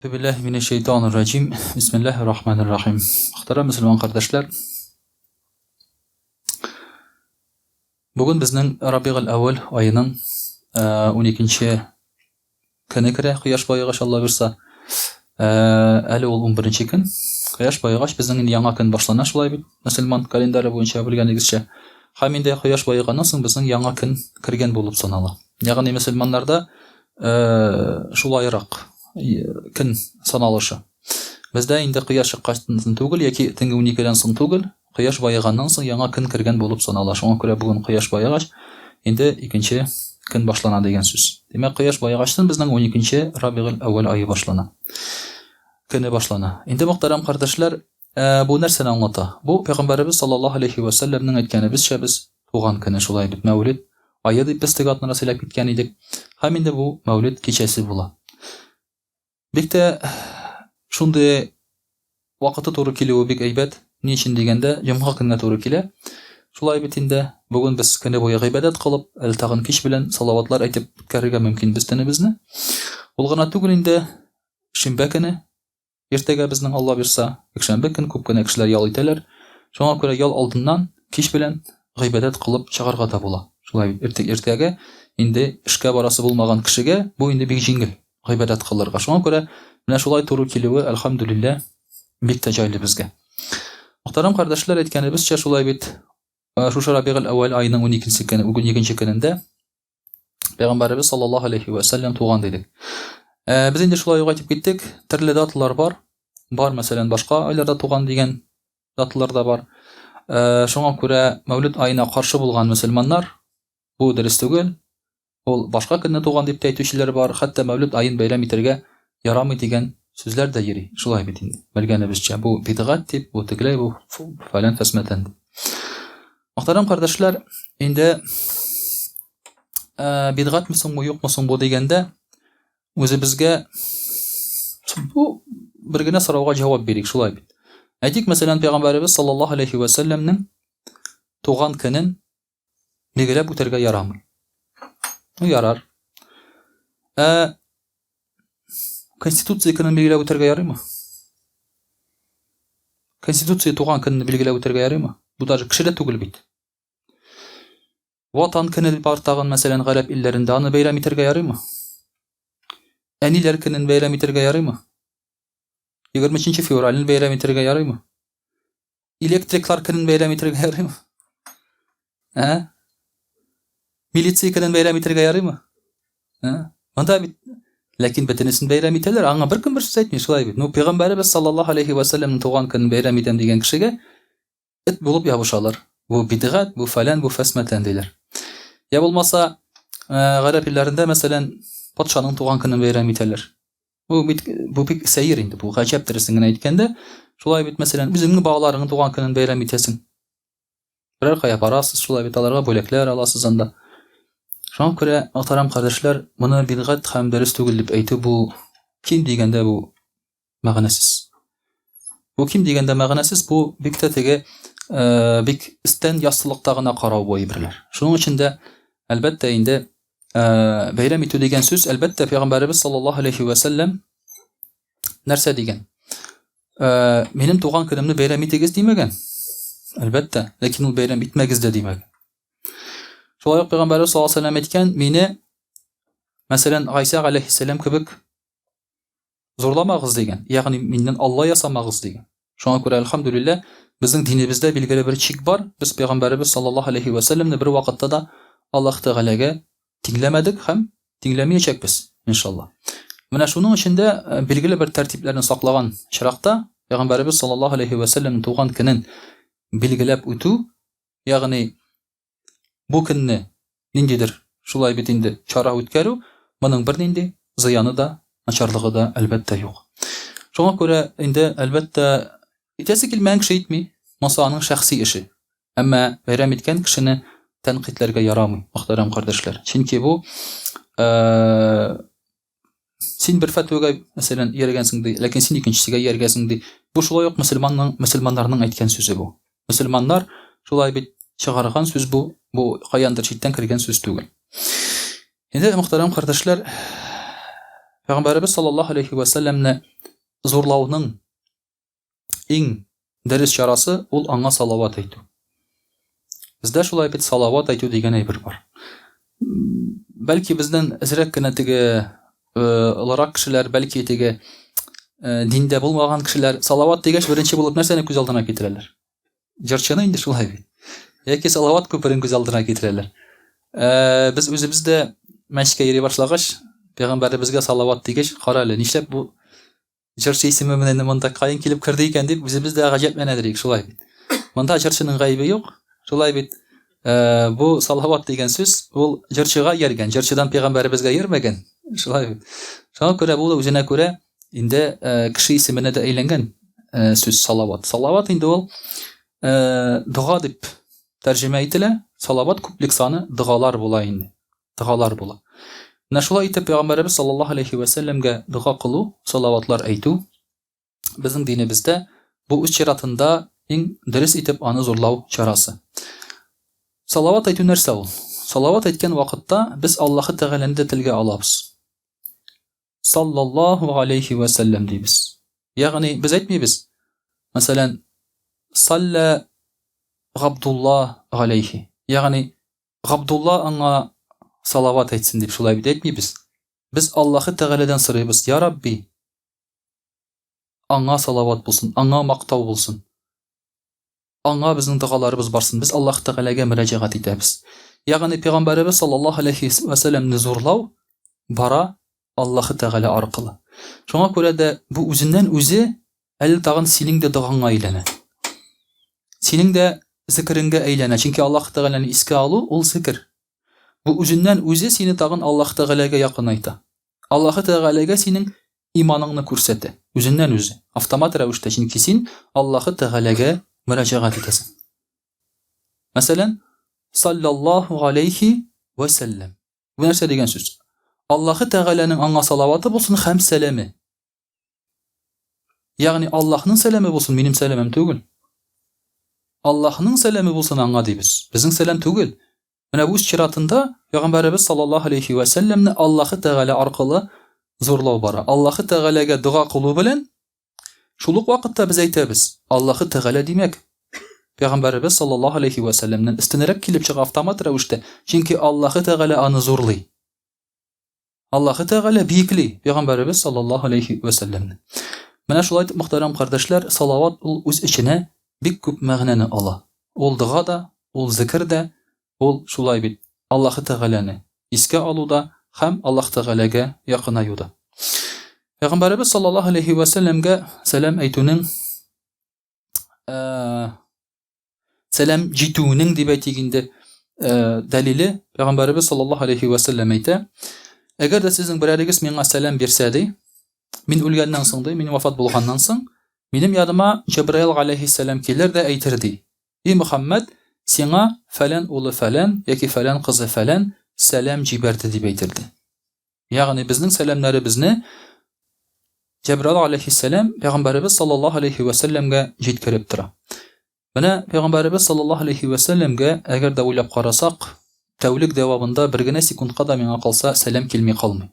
Билләһи минәш-шәйтанир раҗим. Бисмиллаһир рахманир рахим. Мөхтәрәм мөселман кардәшләр, бүген безнең Рабигуль әүвәл аеның 12-нче көне керә, кояш баегач, Алла бирса. Әле ул 11-нче көн. Кояш баегач безнең инде яңа көн башлана шулай бит, мөселман календаре буенча белгәнегезчә. Һәм инде кояш баеганнан соң безнең яңа көн кергән булып санала. Ягъни мөселманнарда шулайрак көн саналышы. Бездә инде кояш чыккачтан түгел яки төнге уникедән соң түгел, кояш баеганнан соң яңа көн кергән булып санала. Шуңа күрә бүген кояш баегач, инде икенче көн башлана дигән сүз. Димәк, кояш баегачтан безнең уникенче Рабигуль әүвәл ае башлана. Көне башлана. Инде, мөхтәрәм кардәшләр, бу нәрсәне аңлата? Бу пәйгамбәребез саллаллаһу алейһи вә сәлләмнең әйткәнебезчә без туган көне шулай бит, Мәүлид ае дип без теге атнада сөйләп киткән идек. Һәм инде бу Мәүлид кичәсе була. Бик тә шундый вакыты туры килүе бик әйбәт. Ни өчен дигәндә, җомга көненә туры килә. Шулай бит инде, бүген без көне буе гыйбадәт кылып, әле тагын кич белән салаватлар әйтеп үткәрергә мөмкин без төнебезне. Ул гына түгел инде, шимбә көне, Иртәгә безнең, Алла бирса, якшәмбе көн, күп кенә кешеләр ял итәләр. Шуңа күрә ял алдыннан кич белән гыйбадәт кылып чыгарга да була. Шулай бит, иртә иртәгә инде эшкә барасы булмаган кешегә бу инде бик җиңел гыйбадәт кылырга. Шуңа күрә менә шулай туры килүе, әлхәмдүлилләһ, бик тә җайлы безгә. Мөхтәрәм кардәшләр, әйткәнебезчә, шулай бит, шушы Рабигыль әүвәл аеның уникенче көне, уникенче көнендә Пәйгамбәребез саллаллаһу алейхи вә сәлләм туган дидек. Ә, без инде шулай ук әйтеп киттек, төрле даталар бар. Бар, мәсәлән, башка айларда туган дигән даталар да бар. Ә, шуңа күрә Мәүлид аена каршы булган мөселманнар бу дөрес түгел. Ул башка көнне туган дип тә әйтүчеләр бар, хәтта Мәүлид аен бәйрәм итәргә ярамый дигән сүзләр дә йөри. Шулай бит инде. Белгәнебезчә, бу бидгать дип, бу тегеләй, бу фәлән фәсмәтән дип. Мөхтәрәм кардәшләр, инде ә, бидгатьме соң бу, юкмы соң бу дигәндә, үзебезгә бу бер генә сорауга җавап бирик, шулай бит. Әйтик, мәсәлән, пәйгамбәребез саллаллаһу алейхи ва сәлләмнең туган көнен билгеләп үтәргә ярамый. Ну, ярар. Ә Конституция көнен билгеләп үтәргә ярыймы? Конституция туган көнне билгеләп үтәргә ярыймы? Бу даже кеше дә түгел бит. Ватан көне бар тагын, мәсәлән, гарәп илләрендә аны бәйрәм итәргә ярыймы? Әниләр көнен бәйрәм итәргә ярыймы? 23 февральне бәйрәм итәргә ярыймы? Электриклар көнен бәйрәм итәргә ярыймы? Ә? Милиция көнен бәйрәм итәргә ярыймы? Ә? Монда бит ләкин бөтенесен бәйрәм итәләр, аңа беркем бер сүз әйтми, шулай бит. Ну, пәйгамбәребез саллаллаһу алейхи ва сәлләмнең туган көнен бәйрәм итәм дигән кешегә эт булып ябышалар. Бу бидгать, бу фәлән, бу фәсмәтән диләр. Я булмаса, гарәп илләрендә, мәсәлән, патшаның туган көнен бәйрәм итәләр. Бу бит бу бик сәер инде, бу гаҗәп дөресен генә әйткәндә. Шулай бит, мәсәлән, үзеңнең балаларыңның туган көнен бәйрәм итәсең. Берәр кая барасыз, шулай бит аларга бүләкләр аласыз анда. Шуңа күрә, мөхтәрәм кардәшләр, моны бидгать һәм дөрес түгел дип әйтү бу ким дигәндә бу мәгънәсез. Бу ким дигәндә мәгънәсез, бу бик тә теге э, бик өстән яссылыкта гына карау бу әйберләр. Шуның өчен дә, әлбәттә инде, э, бәйрәм итү дигән сүз, әлбәттә, пәйгамбәребез саллаллаһу алейхи вә сәлләм нәрсә дигән? Э, минем туган көнемне бәйрәм итегез димәгән. Әлбәттә, ләкин ул бәйрәм итмәгез дә димәгән. Шулай ук пәйгамбәребез саллаллаһу алейхи вә сәлләм әйткән, мине, мәсәлән, Гайсә галәйһиссәлам кебек зурламагыз дигән, ягъни миннән Алла ясамагыз дигән. Шуңа күрә, әлхәмдүлилләһ, безнең динебездә билгеле бер чик бар. Без пәйгамбәребез саллаллаһу алейхи вә сәлләмне бер вакытта да Аллаһ Тәгаләгә тиңләмәдек һәм тиңләмәячәкбез, иншалла. Менә шуның өчен дә э, билгеле бер тәртипләрне саклаган очракта пәйгамбәребез саллаллаһу алейхи вә сәлләмнең туган көнен билгеләп үтү, ягъни Бу көнне ниндидер, шулай бит инде, чара үткәрү, моның бернинди зыяны да, начарлыгы да, әлбәттә, юк. Шуңа күрә инде, әлбәттә, итәсе килмәгән кеше итми, монысы аның шәхси эше. Әмма бәйрәм иткән кешене тәнкыйтьләргә ярамый, мөхтәрәм кардәшләр. Чөнки бу син бер фәтвәгә, мәсәлән, ияргәнсең ди, ләкин син икенчесегә ияргәсең ди. Бу шулай ук мөселманның, мөселманнарның әйткән сүзе бу. Мөселманнар шулай бит чыгарган сүз бу, бу каяндыр читтән кергән сүз түгел. Инде мөхтәрәм кардәшләр, Пәйгамбәребез саллаллаһу алейхи ва сәлләмне зурлауның иң дөрес чарасы ул аңа салават әйтү. Бездә шулай бит салават әйтү дигән әйбер бар. Бәлки бездән әзрәк кенә теге э, олырак кешеләр, бәлки теге э, диндә булмаган кешеләр салават дигәч беренче булып нәрсәне күз алдына китерәләр? Җырчыны инде шулай бит. Яки салават күперен күз алдына китерәләр. Э, без үзебез дә мәчеткә йөри башлагач, пәйгамбәребезгә салават дигәч, кара әле, нишләп бу җырчы исеме менә монда каян килеп керде икән дип үзебез дә гаҗәпләнәдер идек, шулай бит. Монда җырчының гаебе юк, шулай бит. Э, бу салават дигән сүз ул җырчыга ияргән, җырчыдан пәйгамбәребезгә иярмәгән, шулай бит. Шуңа күрә бу үзенә күрә инде э, кеше исеменә дә әйләнгән э, сүз салават. Салават инде ул дога дип тәрҗемә ителә. Салават күплек саны догалар була инде. Догалар була. Менә шулай итеп пәйгамбәребез саллаллаһу алейхи вә сәлләмгә дога кылу, салаватлар әйтү безнең динебездә бу үз чиратында иң дөрес итеп аны зурлау чарасы. Салават әйтү нәрсә ул? Салават әйткән вакытта без Аллаһы Тәгаләне дә телгә алабыз. Саллаллаһу алейхи вә сәлләм дибез. Ягъни без әйтмибез, мәсәлән, салля Габдулла галәйхи. Ягъни Габдулла аңа салават әйтсен дип шулай бит әйтмибез. Без Аллаһы Тәгаләдән сорыйбыз, Я Рабби, аңа салават булсын, аңа мактау булсын. Аңа безнең догаларыбыз барсын. Без Аллаһ Тәгаләгә мөрәҗәгать итәбез. Ягъни пәйгамбәребез саллаллаһу алейхи ва сәлләмне зурлау бара Аллаһы Тәгалә аркылы. Шуңа күрә дә бу үзеннән үзе Әле тагын синең дә догаңа әйләнә. Синең дә зикереңгә әйләнә. Чөнки Аллаһ Тәгаләне искә алу ул зикер. Бу үзеннән үзе сине тагын Аллаһ Тәгаләгә якынайта. Аллаһ Тәгаләгә синең иманыңны күрсәтә. Үзеннән үзе, автомат рәвештә, чөнки син Аллаһ Тәгаләгә мөрәҗәгать итәсең. Мәсәлән, саллаллаһу алейхи вә сәлләм. Бу нәрсә дигән сүз? Аллаһ Тәгаләнең аңа салаваты булсын һәм сәламе. Ягъни Аллаһның сәламе булсын, минем сәламем түгел. Аллаһның сәламе булсын аңа дибез. Безнең сәлам түгел. Менә үз чиратында Пәйгамбәребез саллаллаһу алейхи ва сәлләмне Аллаһы Тәгалә аркылы зурлау бара. Аллаһы Тәгаләгә дога кылу белән шул ук вакытта без әйтәбез, Аллаһы Тәгалә димәк, Пәйгамбәребез саллаллаһу алейхи ва сәлләмнән өстенрәк килеп чыга автомат рәвештә, чөнки Аллаһы Тәгалә аны зурлый. Аллаһы Тәгалә биекли пәйгамбәребез саллаллаһу алейхи вә сәлләмне. Менә шулай итеп, мөхтәрәм кардәшләр, салават ул үз эченә бик күп мәгънәне ала. Ул дога да, ул зикер дә, ул шулай бит Аллаһы Тәгаләне искә алу да һәм Аллаһ Тәгаләгә якынаю да. Пәйгамбәребез саллаллаһу алейхи вә сәлләмгә сәлам әйтүнең сәлам җитүенең дип әйтик инде э, дәлиле пәйгамбәребез саллаллаһу алейхи вә сәлләм әйтә әгәр дә сезнең берәрегез миңа сәлам бирсә ди мин үлгәннән соң ди мин вафат булганнан соң минем яныма җәбраил алейхиссәлам килер дә әйтер ди и мөхәммәд сиңа фәлән улы фәлән яки фәлән кызы фәлән сәлам җибәрде дип әйтер ди Ягъни безнең сәламнәребезне Җәбраил алейһиссәлам пәйгамбәребез саллаллаһу алейһи вә сәлләмгә җиткереп тора. Менә пәйгамбәребез саллаллаһу алейһи вә сәлләмгә әгәр дә уйлап карасак, тәүлек дәвамында бер генә секундка да миңа калса сәлам килми калмый.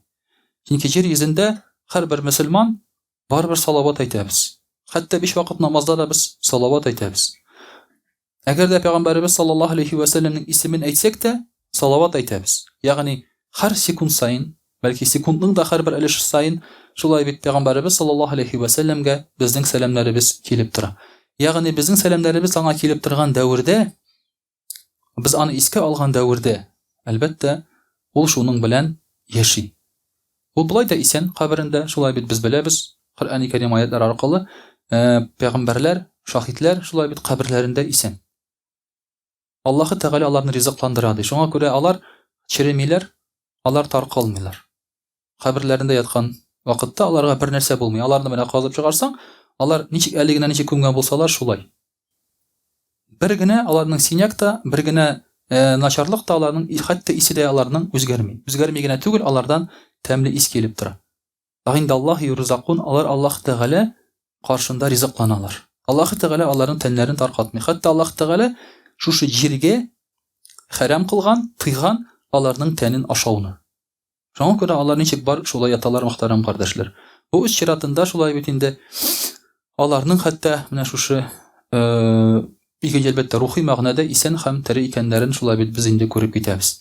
Чөнки җир йөзендә һәрбер мөселман Барыбер салават әйтәбез. Хәтта биш вакыт намазда да без салават әйтәбез. Әгәр дә пәйгамбәребез саллаллаһу алейхи вә сәлләмнең исемен әйтсәк тә, салават әйтәбез. Ягъни һәр секунд саен, бәлки секундның да һәрбер өлеше саен шулай бит пәйгамбәребез саллаллаһу алейхи вә сәлләмгә безнең сәламнәребез килеп тора. Ягъни безнең сәламнәребез аңа килеп торган дәвердә Без аны искә алган дәвердә, әлбәттә, ул шуның белән яши. Ул болай да исән каберендә, шулай бит без беләбез, Коръәни Кәрим аятлары аркылы, э, пәйгамбәрләр, шаһитләр шулай бит каберләрендә исән. Аллаһы Тәгалә аларны ризыкландыра ди. Шуңа күрә алар черемиләр, алар таркалмыйлар. Каберләрендә яткан вакытта аларга бер нәрсә булмый. Аларны менә казып чыгарсаң, алар ничек әле генә ничек күмгән булсалар, шулай. Бер генә аларның синяк та, бер генә э, начарлык та аларның, хәтта исе дә аларның үзгәрми. Үзгәрми генә түгел, алардан тәмле ис килеп тора. Гиндаллаһи юрзакун, алар Аллаһ Тәгалә каршында ризыкланалар. Аллаһ Тәгалә аларның тәннәрен таркатмый. Хәтта Аллаһ Тәгалә шушы җиргә хәрам кылган, тыйган аларның тәнен ашауны. Шуңа күрә алар ничек бар, шулай яталар, мөхтәрәм кардәшләр. Бу үз чиратында шулай бит инде аларның хәтта менә шушы икенче әлбәттә рухи мәгънәдә исән һәм тере икәннәрен шулай бит без инде күреп китәбез.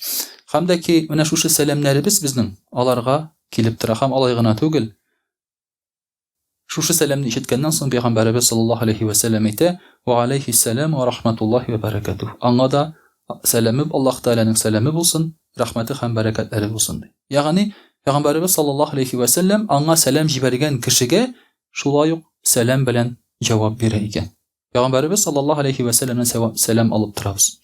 Һәм дә ки менә шушы сәламнәребез безнең аларга килеп тора һәм алай гына түгел. Шушы сәламне ишеткәннән соң пәйгамбәребез саллаллаһу алейһи вә сәлләм әйтә, Вә алейһиссәлам вә рахматуллаһи вә бәрәкәтүһ. Аңа да сәламе, Аллаһ Тәгаләнең сәламе булсын, рәхмәте һәм бәрәкәтләре булсын, ди. Ягъни, пәйгамбәребез саллаллаһу алейһи вә сәлләм аңа сәлам җибәргән кешегә шулай ук сәлам белән җавап бирә икән. Пәйгамбәребез саллаллаһу алейһи вә сәлләмнән сәлам алып торабыз.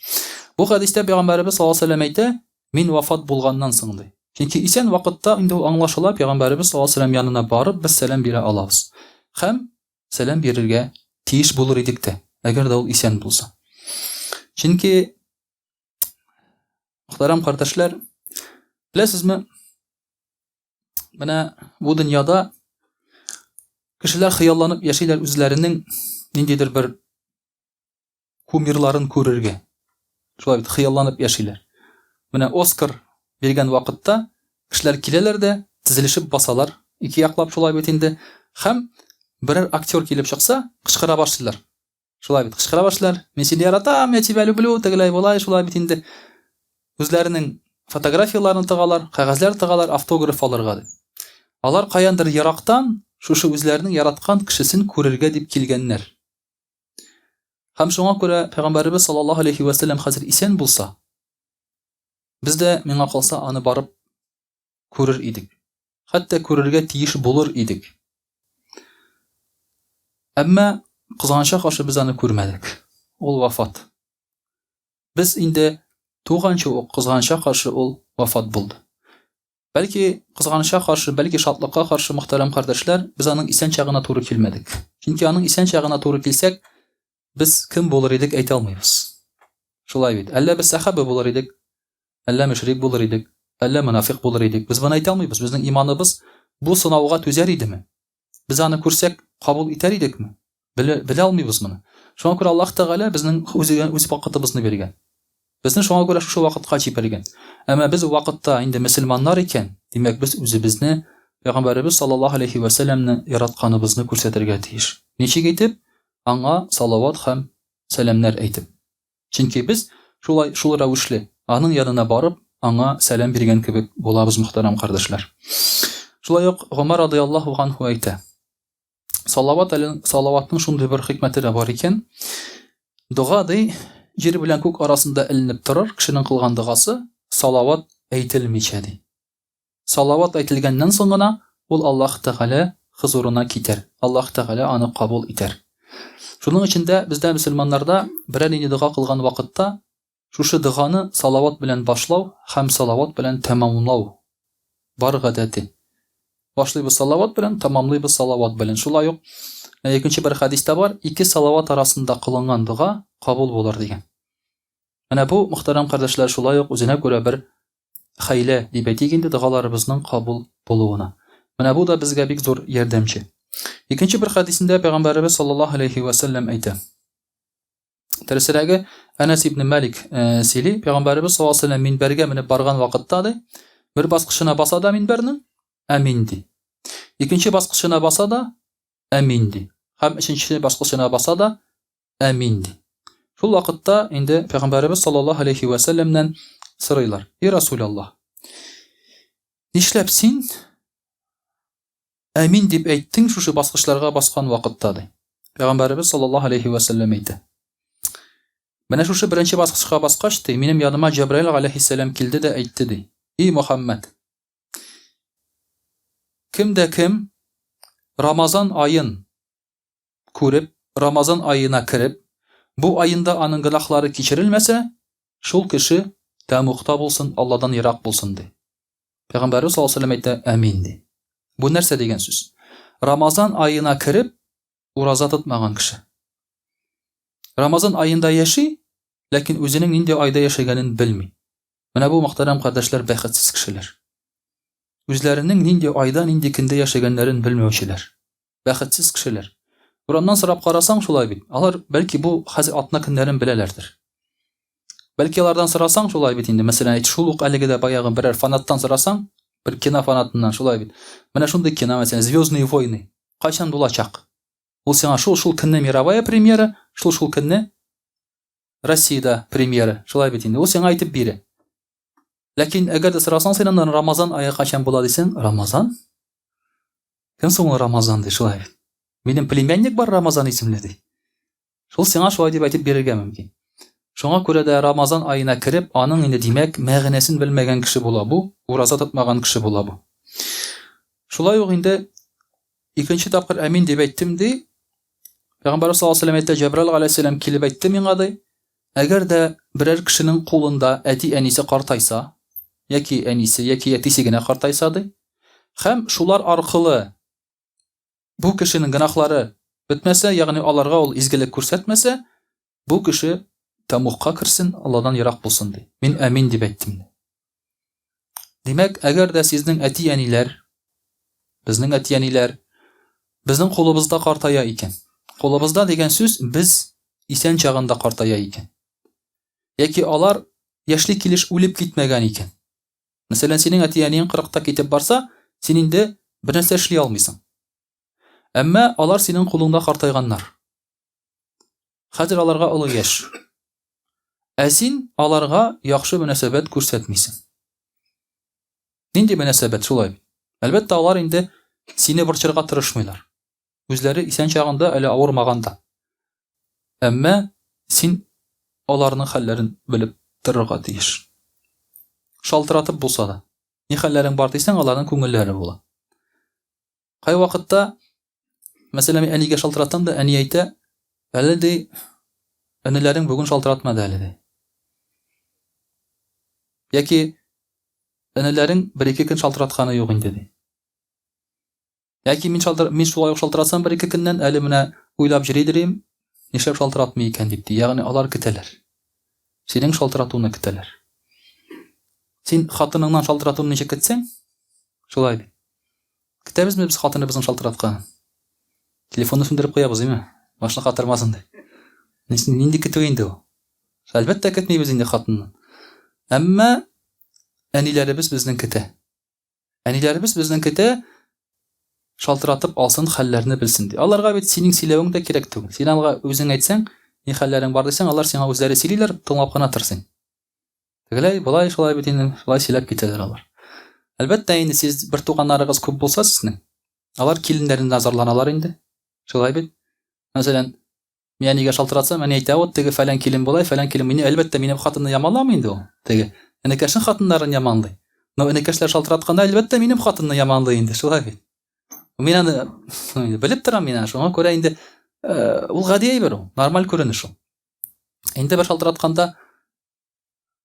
Бу хәдистә пәйгамбәребез саллаллаһу алейһи вә сәлләм әйтә, Мин вафат булганнан соң, ди. Чөнки исән вакытта инде ул аңлашыла, пәйгамбәребез саллаллаһу алейһи ва сәлләм янына барып без сәлам бирә алабыз. Һәм сәлам бирергә тиеш булыр идек тә, әгәр дә ул исән булса. Чөнки мөхтәрәм кардәшләр, беләсезме, менә бу дөньяда кешеләр хыялланып яшиләр үзләренең ниндидер бер кумирларын күрергә. Шулай бит, хыялланып яшиләр. Менә Оскар биргән вакытта кешеләр киләләр дә, тезелешеп басалар, ике яклап шулай бит инде. Һәм берәр актер килеп чыкса, кычкыра башлыйлар. Шулай бит, кычкыра башлыйлар. Мин сине яратам, я тебя люблю, тегеләй болай, шулай бит инде. Үзләренең фотографияләрен тыгалар, кәгазьләр тыгалар, автограф алырга дип. Алар каяндыр ерактан шушы үзләренең яраткан кешесен күрергә дип килгәннәр. Һәм шуңа күрә Пәйгамбәребез саллаллаһу алейхи вә сәлләм хәзер исән булса, без дә, миңа калса, аны барып күрер идек. Хәтта күрергә тиеш булыр идек. Әмма кызганычка каршы без аны күрмәдек. Ул вафат. Без инде туганчы ук кызганычка каршы ул вафат булды. Бәлки, кызганычка каршы, бәлки, шатлыкка каршы, мөхтәрәм кардәшләр, без аның исән чагына туры килмәдек. Чөнки аның исән чагына туры килсәк, без кем булыр идек, әйтә алмыйбыз. Шулай бит. Әллә без сәхабә булыр идек, әллә мөшрик булыр идек, әллә монафикъ булыр идек. Без моны әйтә алмыйбыз. Безнең иманыбыз бу сынауга түзәр идеме? Без аны күрсәк, кабул итәр идекме? Белә, белә алмыйбыз моны. Шуңа күрә Аллаһ Тәгалә безнең үзегә үз вакытыбызны биргән. Безне шуңа күрә шушы вакытка җибәргән. Әмма без вакытта инде мөселманнар икән, димәк, без үзебезне Пәйгамбәребез саллаллаһу алейһи вә сәлләмне яратканыбызны күрсәтергә тиеш. Ничек итеп? Аңа салават һәм сәламнәр әйтеп. Чөнки без шулай, шул рәвешле, аның янына барып, аңа сәлам биргән кебек булабыз, мөхтәрәм кардәшләр. Шулай ук Гомәр радыяллаһу анһу әйтә. Салават әле салаватның шундый бер хикмәте дә бар икән. Дога ди, җир белән күк арасында эленеп торыр, кешенең кылган догасы салават әйтелмичә ди. Салават әйтелгәннән соң гына ул Аллаһ Тәгалә хозурына китәр, Аллаһ Тәгалә аны кабул итәр. Шуның өчен дә бездә мөселманнарда берәр нинди дога кылган вакытта шушы доганы салават белән башлау һәм салават белән тәмамлау бар гадәте. Башлыйбыз салават белән, тәмамлыйбыз салават белән. Шулай ук икенче бер хәдистә бар, ике салават арасында кылынган дога кабул булыр дигән. Менә бу, мөхтәрәм кардәшләр, шулай ук үзенә күрә бер хәйлә дип әйтик инде догаларыбызның кабул булуына. Менә бу да безгә бик зур ярдәмче. Икенче бер хәдисендә пәйгамбәребез саллаллаһу алейхи ва сәлләм әйтә. Дөресрәге, Әнәс ибн Малик э, сөйли, пәйгамбәребез саллаллаһу алейхи ва сәлләм минбәргә менеп барган вакытта ди, бер баскычына баса да минбәрнең, әмин ди. Икенче баскычына баса да, әмин ди. Һәм өченче баскычына баса да, Әмин, ди. Шул вакытта инде Пәйгамбәребез саллаллаһу алейхи вә сәлләмнән сорыйлар. И Расулаллаһ, нишләп син әмин дип әйттең шушы баскычларга баскан вакытта, ди. Пәйгамбәребез саллаллаһу алейхи вә сәлләм әйтә. Менә шушы беренче баскычка баскач, ди, минем яныма Җәбраил алейхиссәлам килде дә әйтте, ди. И Мөхәммәд, кем дә кем Рамазан аен күреп, Рамазан аена кереп, бу аенда аның гөнаһлары кичерелмәсә, шул кеше тәмугта булсын, Алладан ерак булсын, ди. Пәйгамбәребез саллаллаһу алейһи ва сәлләм әйтә, Әмин, ди. Бу нәрсә дигән сүз? Рамазан аена кереп, ураза тотмаган кеше. Рамазан аенда яши, ләкин үзенең нинди айда яшәгәнен белми. Менә бу, мөхтәрәм кардәшләр, бәхетсез кешеләр. Үзләренең нинди айда, нинди көндә яшәгәннәрен белмәүчеләр. Бәхетсез кешеләр. Урамнан сорап карасаң, шулай бит. Алар бәлки бу хәзер атна көннәрен беләләрдер. Бәлки алардан сорасаң, шулай бит инде. Мәсәлән, әйт, шул ук әлеге дә баягы берәр фанаттан сорасаң, Бер кино фанатыннан шулай бит. Менә шундый кино, мәсәлән, Звездные войны. Кайчан булачак? Ул сиңа шул-шул көнне мировая премьера, шул-шул көнне Россиядә премьера. Шулай бит инде. Ул сиңа әйтеп бирә. Ләкин әгәр дә сорасаң син аннан Рамазан ае кайчан була дисең, Рамазан? Кем соң ул Рамазан ди, шулай бит. Минем племянник бар Рамазан исемле ди. Шул сиңа шулай дип әйтеп бирергә мөмкин. Шуңа күрә дә Рамазан аена кереп, аның инде димәк, мәгънәсен белмәгән кеше була бу, ураза тотмаган кеше була бу. Шулай ук инде икенче тапкыр әмин дип әйттем ди. Пәйгамбәр саллаллаһу алейһи ва сәлләм әйтә, Җәбраил галәйһиссәлам килеп әйтте миңа ди, әгәр дә берәр кешенең кулында әти-әнисе картайса, яки әнисе, яки әтисе генә картайса ди, һәм шулар аркылы бу кешенең гөнаһлары бетмәсә, ягъни аларга ул изгелек күрсәтмәсә, бу кеше тәмугка керсен, Алладан ерак булсын ди. Мин әмин дип әйттем. Димәк, әгәр дә сезнең әти-әниләр, безнең әти-әниләр безнең кулыбызда картая икән. Кулыбызда дигән сүз без исән чагында картая икән. Яки алар яшьли килеш үлеп китмәгән икән. Мәсәлән, синең әти-әниең 40-та китеп барса, син инде бернәрсә эшли алмыйсың. Әмма алар синең кулыңда картайганнар. Хәзер аларга олы яшь. Ә син аларга яхшы мөнәсәбәт күрсәтмисең. Нинди мөнәсәбәт шулай? Әлбәттә, алар инде сине борчырга тырышмыйлар. Үзләре исән чагында, әле авырмаганда. Әмма син аларның хәлләрен белеп торырга тиеш. Шалтыратып булса да, ни хәлләрең бар дисәң, аларның күңелләре була. Кайвакытта, мәсәлән, мин әнигә шалтыратам да, әни әйтә, әле ди, энеләрең бүген шалтыратмады әле ди. Яки энеләрең бер-ике көн шалтыратканы юк инде ди. Яки мин шалтыр, мин шулай ук шалтыратсам бер-ике көннән, әле менә уйлап йөридер идем, нишләп шалтыратмый икән дип ди. Ягъни алар көтәләр. Синең шалтыратуны көтәләр. Син хатыныңнан шалтыратуны ничек көтсәң, шулай бит. Көтәбезме без хатыныбызның шалтыратканын? Телефонны сүндереп куябыз, димме? Башны катырмасын дип. Нинди көтү инде ул? Әлбәттә көтмибез инде хатынны. Әмма әниләребез безнең көтә. Әниләребез безнең көтә, шалтыратып алсын, хәлләрне белсен ди. Аларга бит синең сөйләвең дә кирәк түгел. Син алга үзең әйтсәң, ни хәлләрең бар дисәң, алар сиңа үзләре сөйлиләр, тыңлап кына тор син. Тегеләй, болай, шулай бит инде, шулай сөйләп китәләр алар. Әлбәттә инде сез бер туганнарыгыз күп булса сезнең, алар киленнәреннән зарланалар инде. Шулай бит. Мәсәлән, Мин әнигә шалтыратсам, әни әйтә, вот теге фәлән килен болай, фәлән килен. Мине, әлбәттә, минем хатынны яманламый инде ул. Теге энекәшнең хатыннарын яманлый. Но энекәшләр шалтыратканда, әлбәттә, минем хатынны яманлый инде, шулай бит. Мин аны белеп торам мин аны. Шуңа күрә инде э, ул гади әйбер ул, нормаль күренеш ул. Инде бер шалтыратканда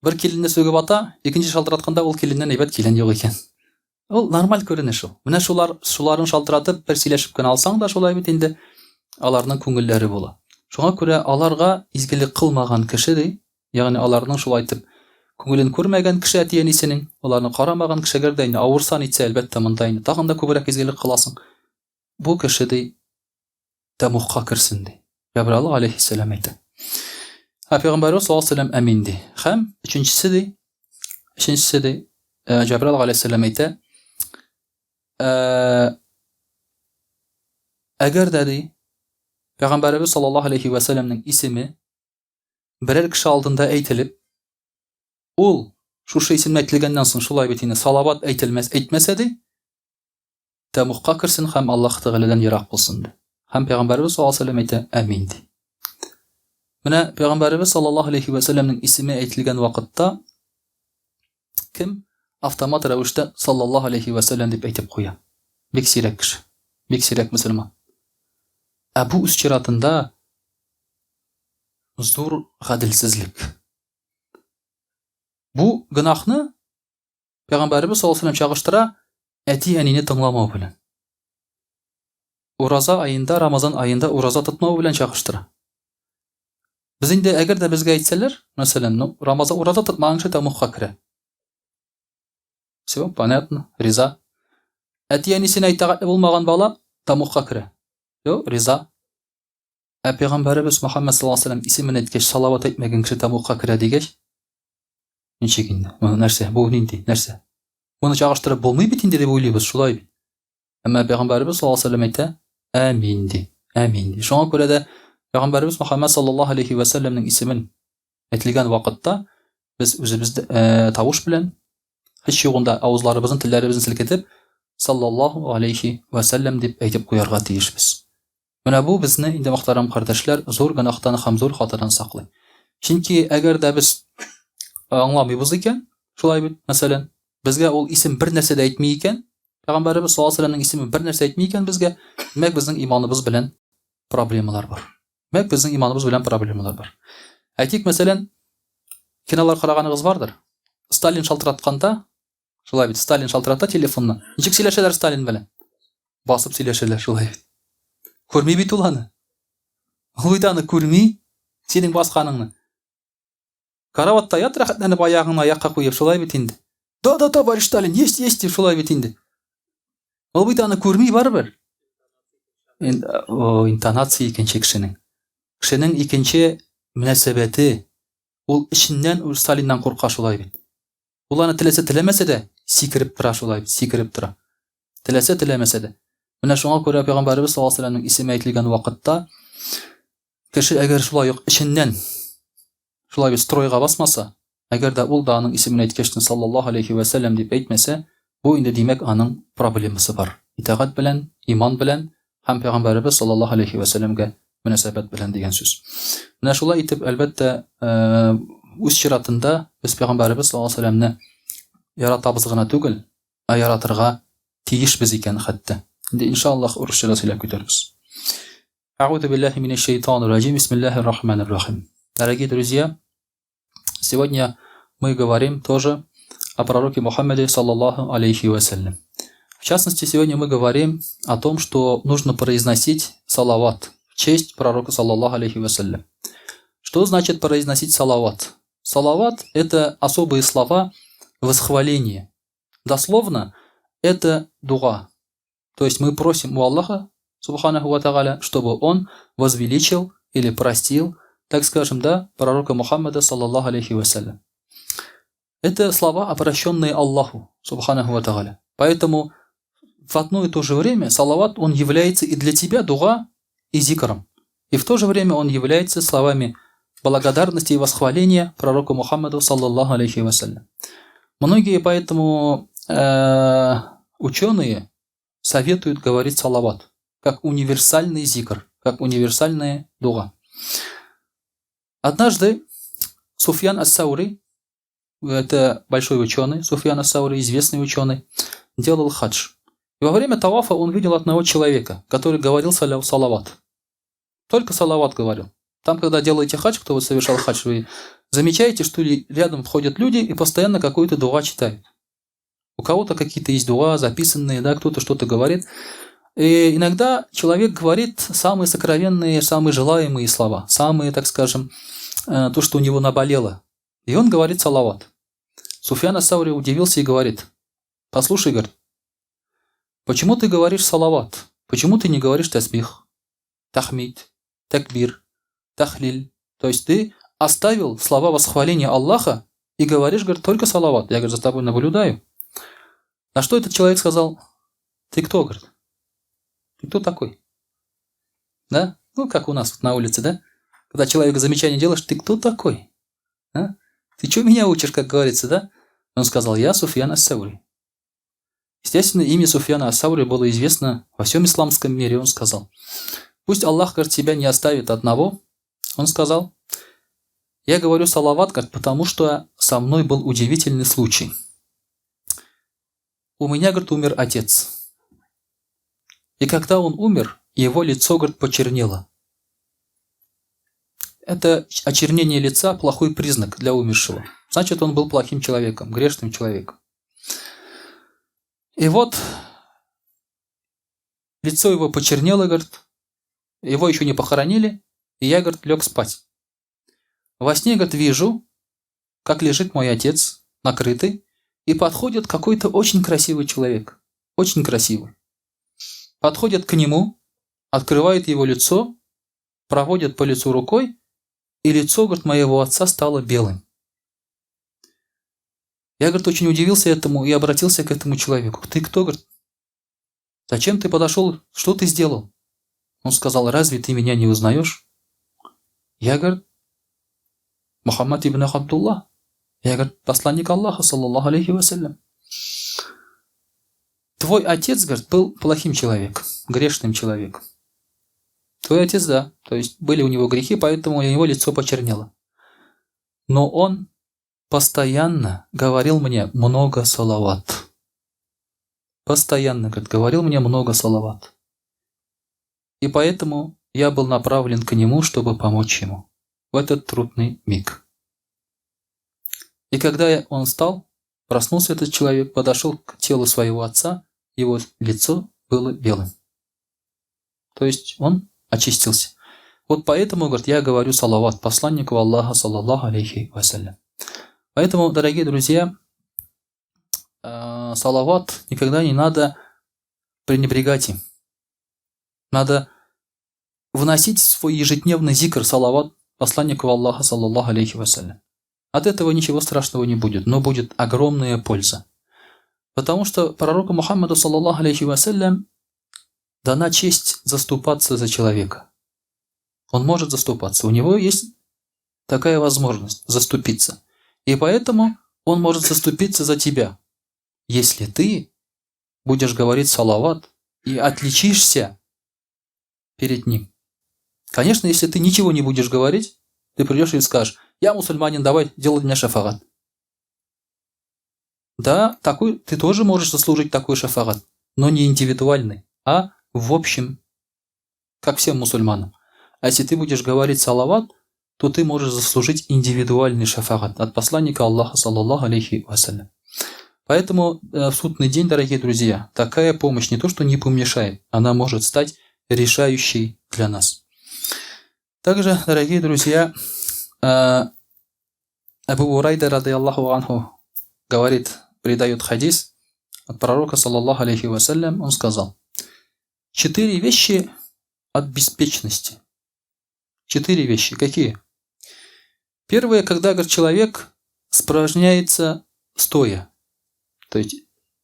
Бер киленне сүгеп ата, икенче шалтыратканда ул киленнән әйбәт килен юк икән. Ул нормаль күренеш ул. Менә шулар, шуларын шалтыратып, бер сөйләшеп кенә алсаң да шулай бит инде аларның күңелләре була. Шуңа күрә аларга изгелек кылмаган кеше ди, ягъни аларның шулай итеп күңелен күрмәгән кеше әти-әнисенең, аларны карамаган кеше, әгәр дә инде авырса нитсә, әлбәттә, монда инде тагын да күбрәк изгелек кыласың. Бу кеше ди, тәмугка керсен ди. Җәбраил алейһиссәлам әйтә. Ә пәйгамбәрбез саллаллаһу алейһи вәсәлләм әмин ди. Һәм өченчесе ди, өченчесе ди, э, Җәбраил алейһиссәлам әйтә, э, әгәр дә ди, пәйгамбәребез саллаллаһу алейһи вәсәлләмнең исеме берәр кеше алдында әйтелеп, ул шушы исемне әйтелгәннән соң шулай бит инде салават әйтелмәс, әйтмәсә ди, тәмугка керсен һәм Аллаһ Тәгаләдән ерак булсын, ди. Һәм Пәйгамбәребез саллаллаһу алейһи ва сәлләм әйтә, Әмин, ди. Менә Пәйгамбәребез саллаллаһу алейһи ва сәлләмнең исеме әйтелгән вакытта кем автомат рәвештә саллаллаһу алейһи ва сәлләм дип әйтеп куя? Бик сирәк кеше, бик сирәк мөселман. Ә бу үз чиратында зур гаделсезлек. Бу гөнаһны Пәйгамбәребез саллаллаһу алейһи чагыштыра әти-әнине тыңламау белән. Ураза аенда, Рамазан аенда ураза тотмау белән чагыштыра. Без инде әгәр дә безгә әйтсәләр, мәсәлән, ну, Рамазан ураза тотмаган кеше тәмугка керә. Все, понятно, риза. Әти-әнисенә итагатьле булмаган бала тәмугка керә. Все, риза. Ә пәйгамбәребез Мөхәммәд саллаллаһу алейһи ва сәлләм исемен әйткәч, салават әйтмәгән кеше тәмугка керә дигәч, ничек инде? Моны нәрсә? Бу нинди? Нәрсә? Моны чагыштырып булмый бит инде дип уйлыйбыз, шулай бит. Әмма пәйгамбәребез саллаллаһу алейһи ва сәлләм әйтә, амин ди. Амин ди. Шуңа күрә дә пәйгамбәребез Мөхәммәд саллаллаһу алейһи ва сәлләмнең исемен әйтелгән вакытта без үзебез э, тавыш белән һич югында авызларыбызны, телләребезне селкетеп саллаллаһу алейһи ва сәлләм дип әйтеп куярга тиешбез. Менә бу безне инде, мөхтәрәм кардәшләр, зур гөнаһтан һәм зур хатадан саклый. Чөнки әгәр дә без аңламыйбыз икән, шулай бит, мәсәлән, безгә ул исем бер нәрсә дә әйтми икән, Пәйгамбәребез саллаллаһу алейһи вәсәлләмнең исеме бер нәрсә әйтми икән безгә, димәк, безнең иманыбыз белән проблемалар бар. Димәк, безнең иманыбыз белән проблемалар бар. Әйтик, мәсәлән, кинолар караганыгыз бардыр. Сталин шалтыратканда, Шулай бит, Сталин шалтырата телефонны. Ничек сөйләшәләр Сталин белән? Басып сөйләшәләр, шулай бит. Күрми бит ул аны. Ул бит аны күрми, синең басканыңны. Караватта ят рәхәтләнеп аягыңны аякка куеп, шулай бит инде. Да, да, товарищ Сталин, есть, есть, дип шулай бит инде. Ул бит аны күрми барыбер. О, интонация икенче кешенең. Кешенең икенче мөнәсәбәте. Ул эченнән ул Сталиннан курка шулай бит. Ул аны теләсә теләмәсә дә сикереп тора шулай, сикереп тора. Теләсә теләмәсә дә. Менә шуңа күрә пәйгамбәребез саллаллаһу алейһи вәсәлләмнең исеме әйтелгән вакытта кеше әгәр шулай ук эченнән шулай бит стройга басмаса, әгәр дә ул да аның исемен әйткәчтен саллаллаһу алейһи вәсәлләм дип әйтмәсә, бу инде димәк аның проблемасы бар. Итагать белән, иман белән һәм пәйгамбәребез саллаллаһу алейһи вәсәлләмгә мөнәсәбәт белән дигән сүз. Менә шулай итеп, әлбәттә, үз чиратында без пәйгамбәребез саллаллаһу алейһи вәсәлләмне яратабыз гына түгел, ә яратырга тиешбез икән хәтта. Инде иншаллаһ урысча да сөйләп китәрбез. Әгъузу биллаһи минәш шайтанир раҗим. Бисмиллаһир рахманир рахим. Дорогие друзья, сегодня мы говорим тоже о пророке Мухаммаде, саллаллаху алейхи вассалям. В частности, сегодня мы говорим о том, что нужно произносить салават в честь пророка, саллаллаху алейхи вассалям. Что значит произносить салават? Салават – это особые слова восхваления. Дословно, это дуа. То есть мы просим у Аллаха, субханаху ва та'аля, чтобы он возвеличил или простил, так скажем, да, пророка Мухаммада, саллаллаху алейхи вассалям. Это слова, обращенные Аллаху, субханаху ва та'аля. Поэтому в одно и то же время салават, он является и для тебя дуа, и зикром. И в то же время он является словами благодарности и восхваления пророку Мухаммаду, саллаллаху алейхи вассалям. Многие поэтому ученые советуют говорить салават, как универсальный зикр, как универсальная дуа. Однажды Суфьян ас-Саури, это большой ученый, Суфьян ас-Саури, известный ученый, делал хадж. И во время тавафа он видел одного человека, который говорил салават. Только салават говорил. Там, когда делаете хадж, кто вот совершал хадж, вы замечаете, что рядом ходят люди и постоянно какую-то дуа читают. У кого-то какие-то есть дуа записанные, да, кто-то что-то говорит. И иногда человек говорит самые сокровенные, самые желаемые слова, самые, так скажем, то, что у него наболело. И он говорит салават. Суфьян ас-Саури удивился и говорит: послушай, говорит, почему ты говоришь салават? Почему ты не говоришь тасбих, тахмид, такбир, тахлиль? То есть ты оставил слова восхваления Аллаха и говоришь, говорит, только салават. Я, говорит, за тобой наблюдаю. На что этот человек сказал: ты кто, говорит? Ты кто такой? Да? Ну, как у нас вот на улице, да? Когда человеку замечание делаешь, ты кто такой? А? Ты чё меня учишь, как говорится, да? Он сказал: я Суфьян ас-Саури. Естественно, имя Суфьяна ас-Саури было известно во всем исламском мире. Он сказал: пусть Аллах, говорит, тебя не оставит одного. Он сказал: я говорю салават, говорит, потому что со мной был удивительный случай. У меня, говорит, умер отец. И когда он умер, его лицо, говорит, почернело. Это очернение лица – плохой признак для умершего. Значит, он был плохим человеком, грешным человеком. И вот лицо его почернело, говорит, его еще не похоронили, и я, говорит, лег спать. Во сне, говорит, вижу, как лежит мой отец, накрытый, и подходит какой-то очень красивый человек, очень красивый. Подходит к нему, открывает его лицо, проводит по лицу рукой, и лицо, говорит, моего отца стало белым. Я, говорит, очень удивился этому и обратился к этому человеку. Ты кто, говорит? Зачем ты подошел? Что ты сделал? Он сказал, разве ты меня не узнаешь? Я, говорит, Мухаммад ибн Абдулла. Я, говорит, посланник Аллаха, саллаллаху алейхи вассалям. Твой отец, говорит, был плохим человеком, грешным человеком. Твой отец, да, то есть были у него грехи, поэтому у него лицо почернело. Но он постоянно говорил мне много салават. Постоянно, говорит, говорил мне много салават. И поэтому я был направлен к нему, чтобы помочь ему в этот трудный миг. И когда он встал, проснулся этот человек, подошел к телу своего отца, его лицо было белым. То есть он очистился. Вот поэтому, говорит, я говорю салават посланнику Аллаха, саллаллаху алейхи вассалям. Поэтому, дорогие друзья, салават никогда не надо пренебрегать им. Надо вносить в свой ежедневный зикр салават посланнику Аллаха, саллаллаху алейхи вассалям. От этого ничего страшного не будет, но будет огромная польза. Потому что пророку Мухаммаду, саллаллаху алейхи вассалям, дана честь заступаться за человека. Он может заступаться, у него есть такая возможность заступиться. И поэтому он может заступиться за тебя, если ты будешь говорить салават и отличишься перед ним. Конечно, если ты ничего не будешь говорить, ты придешь и скажешь, я мусульманин, давай делай мне шафагат. Да, такой, ты тоже можешь заслужить такой шафагат, но не индивидуальный, а в общем, как всем мусульманам. А если ты будешь говорить салават, то ты можешь заслужить индивидуальный шафагат от посланника Аллаха, саллаллаху алейхи вассалям. Поэтому в судный день, дорогие друзья, такая помощь не то что не помешает, она может стать решающей для нас. Также, дорогие друзья, Абу Бурайда, рады Аллаху анху, говорит, передает хадис от пророка, саллаллаху алейхи вассалям, он сказал, 4 вещи от беспечности. 4 вещи. Какие? Первое, когда, говорит, человек спражняется стоя. То есть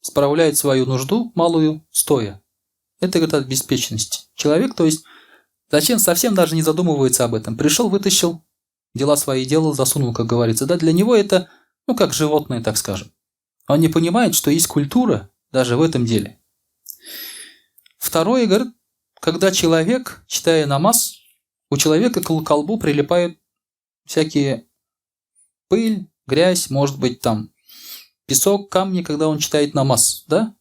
справляет свою нужду малую стоя. Это, говорит, от беспечности. Человек, то есть, зачем совсем даже не задумывается об этом. Пришел, вытащил, дела свои делал, засунул, как говорится. Да, для него это, ну, как животное, так скажем. Он не понимает, что есть культура даже в этом деле. Второе, говорит, когда человек, читая намаз, у человека к колбу прилипают всякие пыль, грязь, может быть, там песок, камни, когда он читает намаз, да?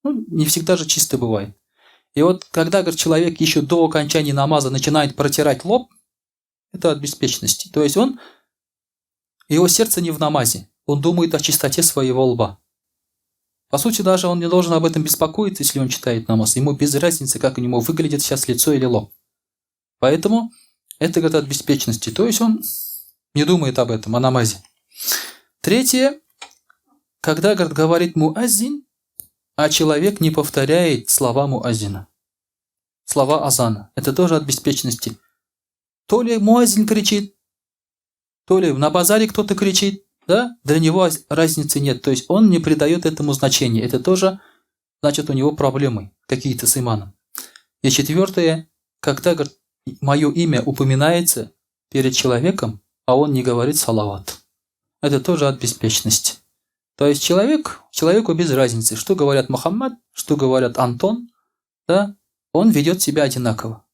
Ну, не всегда же чисто бывает. И вот когда, говорит, человек еще до окончания намаза начинает протирать лоб, это от беспечности. То есть он, его сердце не в намазе, он думает о чистоте своего лба. По сути, даже он не должен об этом беспокоиться, если он читает намаз. Ему без разницы, как у него выглядит сейчас лицо или лоб. Поэтому это, говорит, от беспечности. То есть он не думает об этом, о намазе. Третье, когда, говорит, говорит муаззин, а человек не повторяет слова муаззина, слова азана. Это тоже от беспечности. То ли муаззин кричит, то ли на базаре кто-то кричит, да? Для него разницы нет. То есть он не придает этому значения. Это тоже, значит, у него проблемы какие-то с иманом. И четвертое, когда, говорит, мое имя упоминается перед человеком, а он не говорит салават. Это тоже от беспечности. То есть человеку без разницы, что говорят Мухаммад, что говорят Антон, да, он ведет себя одинаково.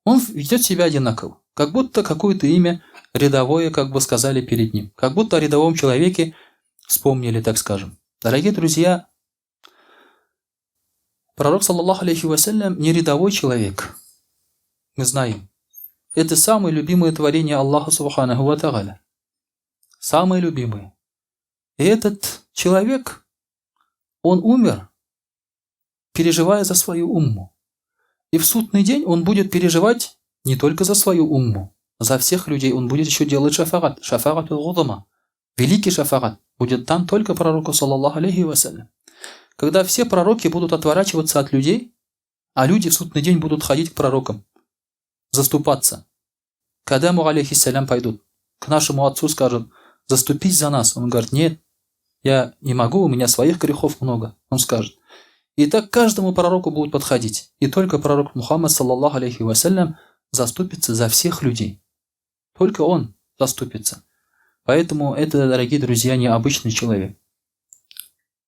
Он ведет себя одинаково. Как будто какое-то имя рядовое, как бы сказали перед ним. Как будто о рядовом человеке вспомнили, так скажем. Дорогие друзья, пророк, саллаллаху алейхи вассалям, не рядовой человек. Мы знаем. Это самое любимое творение Аллаха субханаху ва тааля. Самое любимое. И этот человек, он умер, переживая за свою умму. И в судный день он будет переживать не только за свою умму, за всех людей он будет еще делать шафагат, шафагат аль-гудама. Великий шафагат будет дан только пророку, саллаллаху алейхи вассалям. Когда все пророки будут отворачиваться от людей, а люди в судный день будут ходить к пророкам, заступаться. К Адаму, алейхиссалям, пойдут, к нашему отцу скажут, заступись за нас. Он говорит, нет, Я не могу, у меня своих грехов много, он скажет. И так каждому пророку будут подходить. И только пророк Мухаммад, саллаллаху алейхи вассалям, заступится за всех людей. Только он заступится. Поэтому это, дорогие друзья, необычный человек.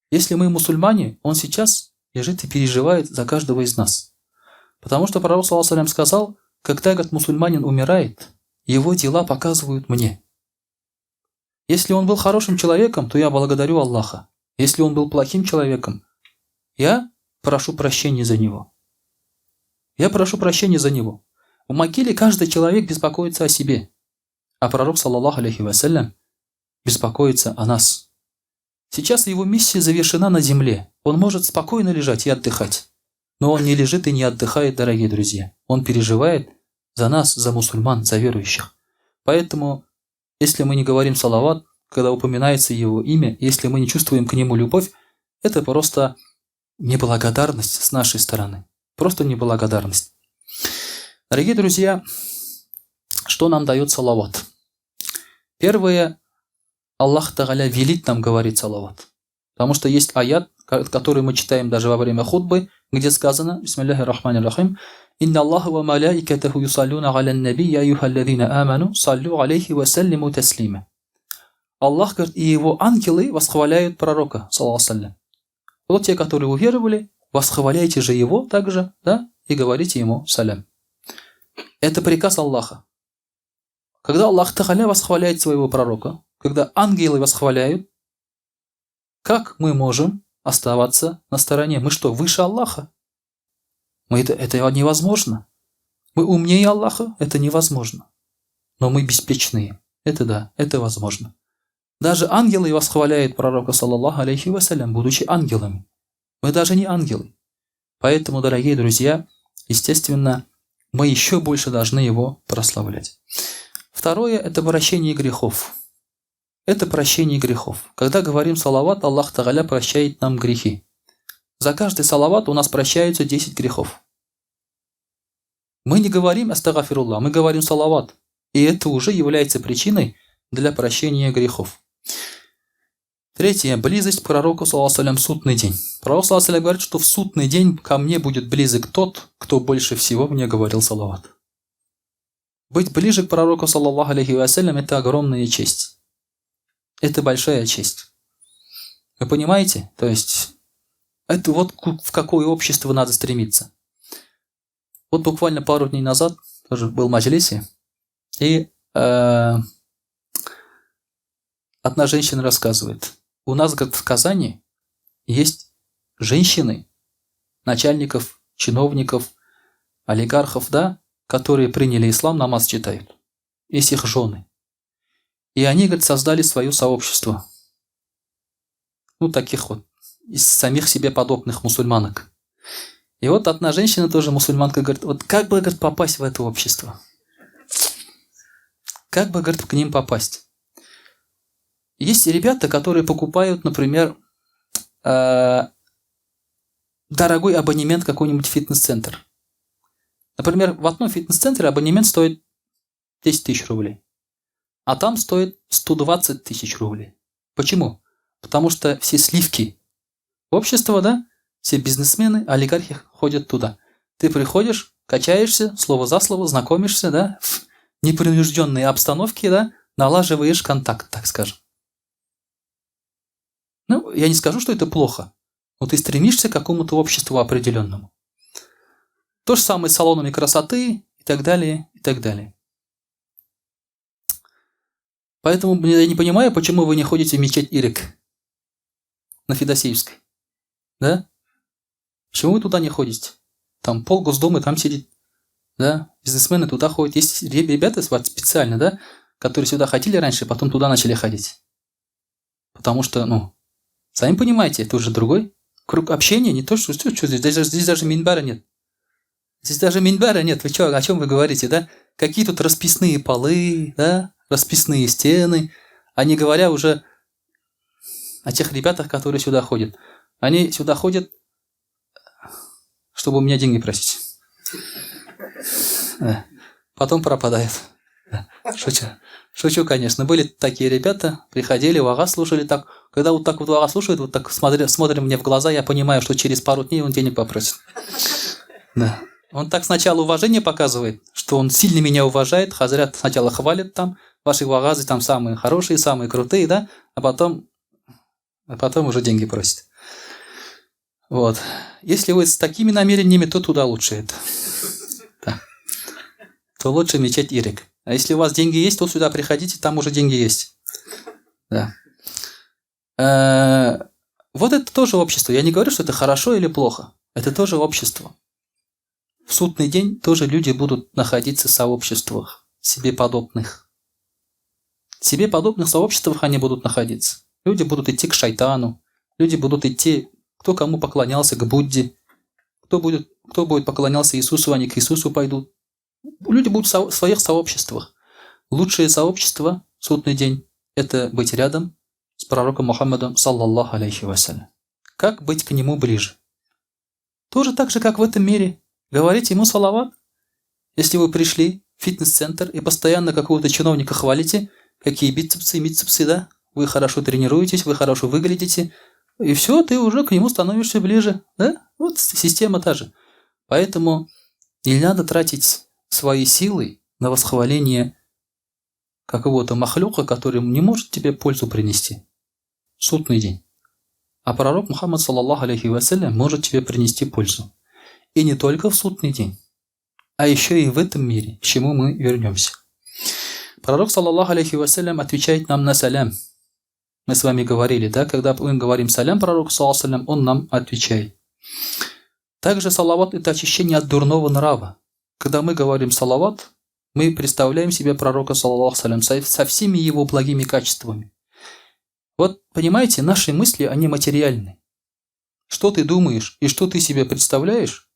Если мы мусульмане, он сейчас лежит и переживает за каждого из нас. Потому что пророк, саллаллаху сказал, когда, говорит, мусульманин умирает, его дела показывают мне. Если он был хорошим человеком, то я благодарю Аллаха. Если он был плохим человеком, я прошу прощения за него. Я прошу прощения за него. В могиле каждый человек беспокоится о себе. А пророк, саллаллаху алейхи вассалям, беспокоится о нас. Сейчас его миссия завершена на земле. Он может спокойно лежать и отдыхать. Но он не лежит и не отдыхает, дорогие друзья. Он переживает за нас, за мусульман, за верующих. Поэтому, если мы не говорим салават, когда упоминается его имя, если мы не чувствуем к нему любовь, это просто неблагодарность с нашей стороны. Просто неблагодарность. Дорогие друзья, что нам дает салават? Первое, Аллах Тагаля велит нам говорить салават. Потому что есть аят, который мы читаем даже во время хутбы, где сказано, Бисмиллахи рахмани рахим, «Инна Аллаха ва маляикатаху юсаллюна аля наби, я юхаллазина аману, саллю алейхи ва саллиму таслима». Аллах, говорит, и его ангелы восхваляют пророка, саллаллаху. Вот те, которые уверовали, восхваляйте же его также, да, и говорите ему салям. Это приказ Аллаха. Когда Аллах Тахаля восхваляет своего пророка, когда ангелы восхваляют, как мы можем оставаться на стороне? Мы что, выше Аллаха? Это невозможно. Мы умнее Аллаха? Это невозможно. Но мы беспечные. Это да, это возможно. Даже ангелы восхваляют пророка, саллаллаху алейхи вассалям, будучи ангелами. Мы даже не ангелы. Поэтому, дорогие друзья, естественно, мы еще больше должны его прославлять. Второе – это прощение грехов. Это прощение грехов. Когда говорим салават, Аллах Тагаля прощает нам грехи. За каждый салават у нас прощаются 10 грехов. Мы не говорим астагафируллах, мы говорим салават. И это уже является причиной для прощения грехов. Третье. Близость к пророку, саллаллаху алейхи ва саллям, в судный день. Пророк, саллаллаху алейхи ва саллям, говорит, что в судный день ко мне будет близок тот, кто больше всего мне говорил салават. Быть ближе к пророку, саллаллаху алейхи ва саллям, это огромная честь. Это большая честь. Вы понимаете? То есть, это вот в какое общество надо стремиться. Вот буквально пару дней назад тоже был в маджлисе, и одна женщина рассказывает. У нас, как в Казани, есть женщины, начальников, чиновников, олигархов, да, которые приняли ислам, намаз читают. Есть их жены. И они, говорит, создали свое сообщество. Ну, таких вот, из самих себе подобных мусульманок. И вот одна женщина, тоже мусульманка, говорит, вот как бы, говорит, попасть в это общество? Как бы, говорит, к ним попасть? Есть ребята, которые покупают, например, дорогой абонемент в какой-нибудь фитнес-центр. Например, в одном фитнес-центре абонемент стоит 10 тысяч рублей, а там стоит 120 тысяч рублей. Почему? Потому что все сливки общества, да, все бизнесмены, олигархи ходят туда. Ты приходишь, качаешься, слово за слово, знакомишься, да, в непринужденной обстановке, да, налаживаешь контакт, так скажем. Ну, я не скажу, что это плохо, но ты стремишься к какому-то обществу определенному. То же самое с салонами красоты и так далее, и так далее. Поэтому я не понимаю, почему вы не ходите в мечеть Ирек на Федосеевской. Да? Почему вы туда не ходите? Там пол Госдумы там сидит. Да? Бизнесмены туда ходят. Есть ребята специально, да, которые сюда ходили раньше, потом туда начали ходить. Потому что, ну, сами понимаете, это уже другой круг общения, не то, что здесь, даже минбара нет. Здесь даже минбара нет. Вы что, о чем вы говорите, да? Какие тут расписные полы, да? Расписные стены. А не говоря уже о тех ребятах, которые сюда ходят. Они сюда ходят, чтобы у меня деньги просить. Да. Потом пропадают. Да. Шучу. Шучу, конечно. Были такие ребята, приходили, вагаз слушали так. Когда вот так вот вагаз слушают, вот так смотрим мне в глаза, я понимаю, что через пару дней он денег попросит. Да. Он так сначала уважение показывает, что он сильно меня уважает, хазрят сначала хвалит там, ваши вагазы там самые хорошие, самые крутые, да, а потом уже деньги просит. Вот. Если вы с такими намерениями, то туда лучше это. Да. То лучше мечеть Ирек. А если у вас деньги есть, то сюда приходите, там уже деньги есть. Да. Вот это тоже общество. Я не говорю, что это хорошо или плохо. Это тоже общество. В судный день тоже люди будут находиться в сообществах себе подобных. Себе подобных сообществах они будут находиться. Люди будут идти к шайтану, люди будут идти, кто кому поклонялся, к Будде, кто будет поклонялся Иисусу, они к Иисусу пойдут. Люди будут в своих сообществах. Лучшее сообщество в судный день – это быть рядом с пророком Мухаммадом, саллаллаху алейхи вассалям. Как быть к нему ближе? Тоже так же, как в этом мире. Говорить ему салават. Если вы пришли в фитнес-центр и постоянно какого-то чиновника хвалите, какие бицепсы, мицепсы, да, вы хорошо тренируетесь, вы хорошо выглядите, и все, ты уже к нему становишься ближе, да? Вот система та же. Поэтому не надо тратить свои силы на восхваление какого-то махлюка, который не может тебе пользу принести. Судный день. А пророк Мухаммад, саллаллаху алейхи вассалям, может тебе принести пользу. И не только в судный день, а еще и в этом мире, к чему мы вернемся. Пророк, саллаллаху алейхи вассалям, отвечает нам на салям. Мы с вами говорили, да, когда мы говорим салям пророку, саллаллаху, он нам отвечает. Также салават – это очищение от дурного нрава. Когда мы говорим салават, мы представляем себе пророка, саллаллаху салям, со всеми его благими качествами. Вот, понимаете, наши мысли, они материальны. Что ты думаешь и что ты себе представляешь,